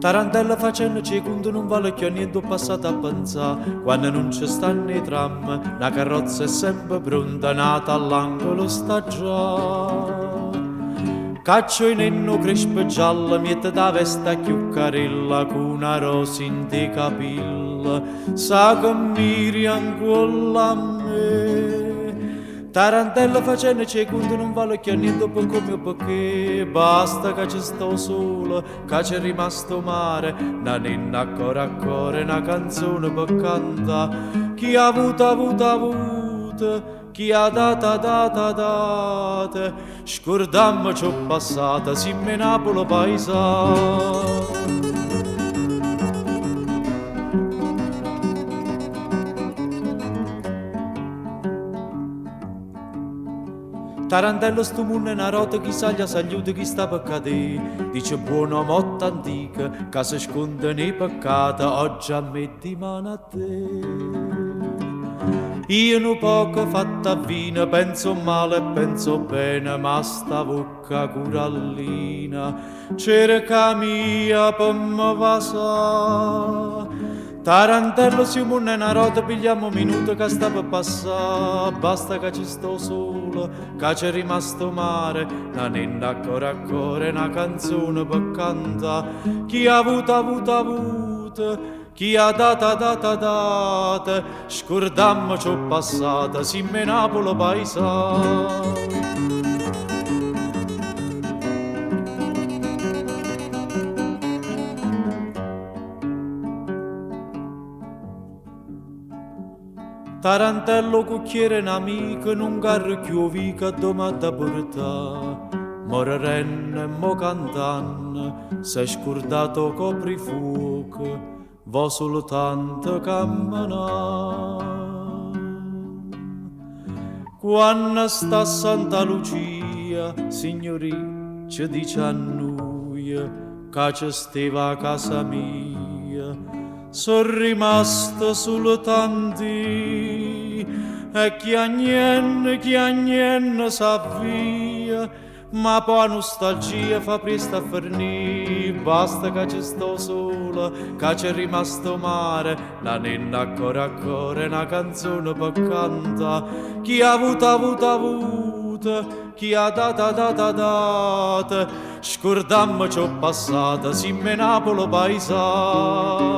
Tarantella facennoce 'e cunte nun vale cchiù a niente 'o passato a penzà. Quanno nun ce stanno 'e tram, na carrozza è sempe pronta, n'ata all'angolo sta già. Caccia 'o nenno 'o crespo giallo, miettete 'a vesta cchiù carella, cu na rosa 'int' 'e capille, sa che mmiria 'ncuollo a me. Tarantella facennoce 'e cunte nun vale cchiù a niente 'o peccomme e 'o pecchè. Basta ca ce sta 'o sole, ca c'è rimasto 'o mare, na nenna a core a core, na canzone pe cantà. Chi ha avuto ha avuto ha avuto, chi ha dato ha dato ha dato, scurdammoce 'o ppassato, simmo 'e Napule paisà. Tarantella stu munno è na rota, chi saglie ha sagliuto, chi sta pe cadè. Dice buono 'o motto antico, ca se scontano 'e peccate, oggi a me dimane a te. Io nu poco fatto a vino, penso 'o male e penso 'o bene, ma sta vocca curallina cerca 'a mia pe me vasà. Tarantella si 'o munno è na rota pigliammo 'o minuto ca sta pe passà, basta ca ce sta 'o sole, ca c'è rimasto 'o mare, na nenna a core a core, na canzone pe cantà. Chi ha avuto ha avuto ha avuto, chi ha dato ha dato ha dato, scurdammoce 'o ppassato, simmo 'e Napule paisà. Tarantella 'o cucchiere 'e n'amico nun 'ngarra cchiù 'o vico addò m'adda purtà. Mo rerenno e mo cantanno s'è scurdato 'o coprifuoco, vo' sultanto cammenà. Quanno sta Santa Lucia, signurì, ce dice a nuje ca ce steva 'a casa mia, so' rimasto sultanto i' e chiagnenno chiagnenno s'avvia, ma po' 'a nustalgia fa priesto a fernì, basta ca ce sta 'o sole, ca c'è rimasto 'o mare, na nenna a core a core, na canzone pe cantà. Chi ha avuto ha avuto ha avuto, chi ha dato ha dato ha dato, scurdammoce 'o ppassato, simmo 'e Napule paisà.